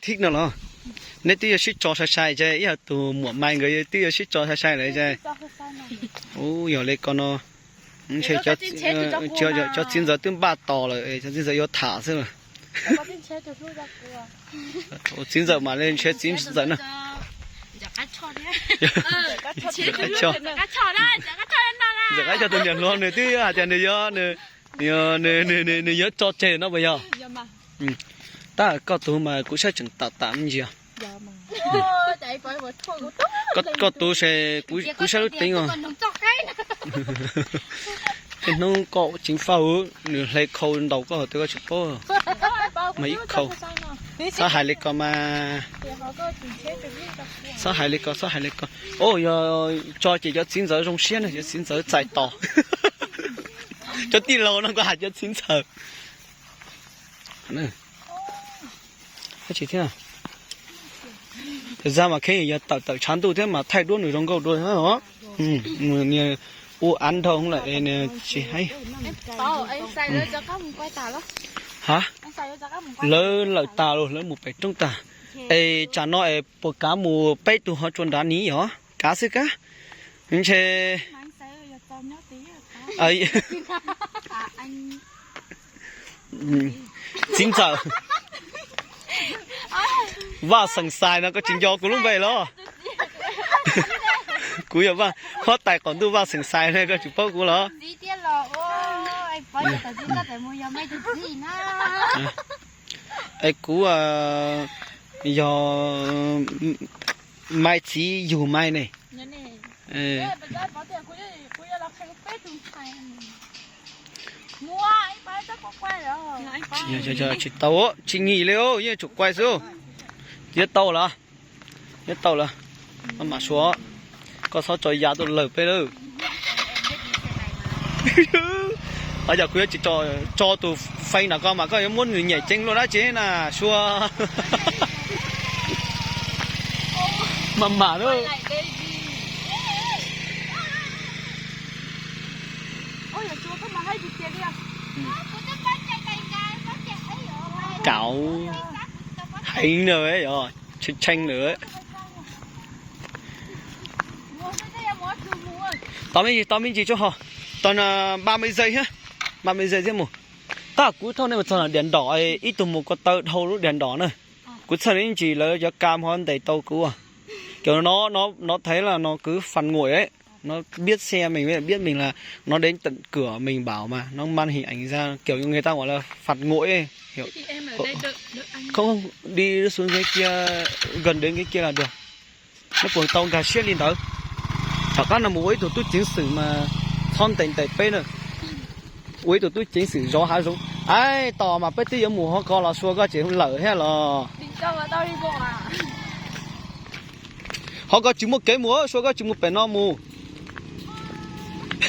thib no los? Neb twb yuav sib tso sai sai ces ib yam tus muam Mai nkawd twb yuav sib tso sai sai lawm ces. Ub, yog li ko no, ntshe cov txiv ntxawm twb npaj tos lawm, cov txiv ntxawm yuav tham xwb lawm. Txiv ntxawm mas li ntshe txiv ntxawm na. Ntxawm qab choj tus niam hluas nws twb hais tias nws yuav, nws yuav tso tseg no puas yog? Tab koj tus mas kuv saib tseem tam tam me ntsis. Koj tus es kuv saib lub teev os. Tej hnub koj tseev faj nws hle khau ntaus koj hauv twb koj tsis paub. Mas ib khau. Txhob hais li ko mas. Txhob hais li ko, txhob hais li ko. Ub, yog tso ces cov txiv ntxawm zoo siab na, cov txiv ntxawm txais tos. Cov tij laug no koj hais cov txiv ntxawm. Zaj mas kheev yog tawm tawm tshav ntuj thiab mas thaij duab nws zoo nkauj dua os. Ua av dhau lawm es nws tsis haib. Ha, lawv lawm tas los lawv mus pem roob tag. Es tsam no es puas kav mus peb tug ho tsuas nrad ni yog? Kav xwb kab. Ntshe txiv ntxawm, Vaj Xeem Xais no koj tsis nco kuv lub npe los? Kuv yog huab tais qaum ntuj Vaj Xeem Xais ne, koj tsis paub kuv los? Es kuv yog Mai txiv yug Mai ne. Tsis tau, tsis nyim li, yeej tsum quaj xwb. Yuav tau lawm, yuav tau lawm. Maj mam suav, koj txhob tso ya tuaj lawm peb lawm. Yog kuv yuav tsis tso tus fee nram ko mas koj yuav muab nws nyem ceev luaj dab tsi na Sua. Maj mam lawm. Kauv heev na, tshee tshee lawm. Tos me ntsis, tos me ntsis tso ho, tos ba mươi giây thiab, ba mươi giây thiab mus. Tab kuv thauj nej mus txog diav nrom, ib tug mus ko taw dhau lub diav nrom na. Kuv txhawj ib ntsis lawv cov kam ho ntes tau kuv. Cov no, no thấy là nó cứ phạt nguội ấy. Nó biết xe mình với biết mình là nó đến tận cửa mình bảo mà nó mang hình ảnh ra kiểu như người ta gọi là phạt nguội ấy. Không, không, đi xuống dưới kia, gần đến cái kia là được. Nó còn tau nkag siab li ntawd. Tom qab no mus ua ib tug tub ceev xwm mas txhob ntes ntes peb na. Ua ib tug tub ceev xwm zov hav zoov. Aib, tos mas peb twb yuav mus hauv ko los Sua koj tseem lawm thiab los. Hauv ko tsis muaj kev mus, Sua koj tsis mus pem no mus.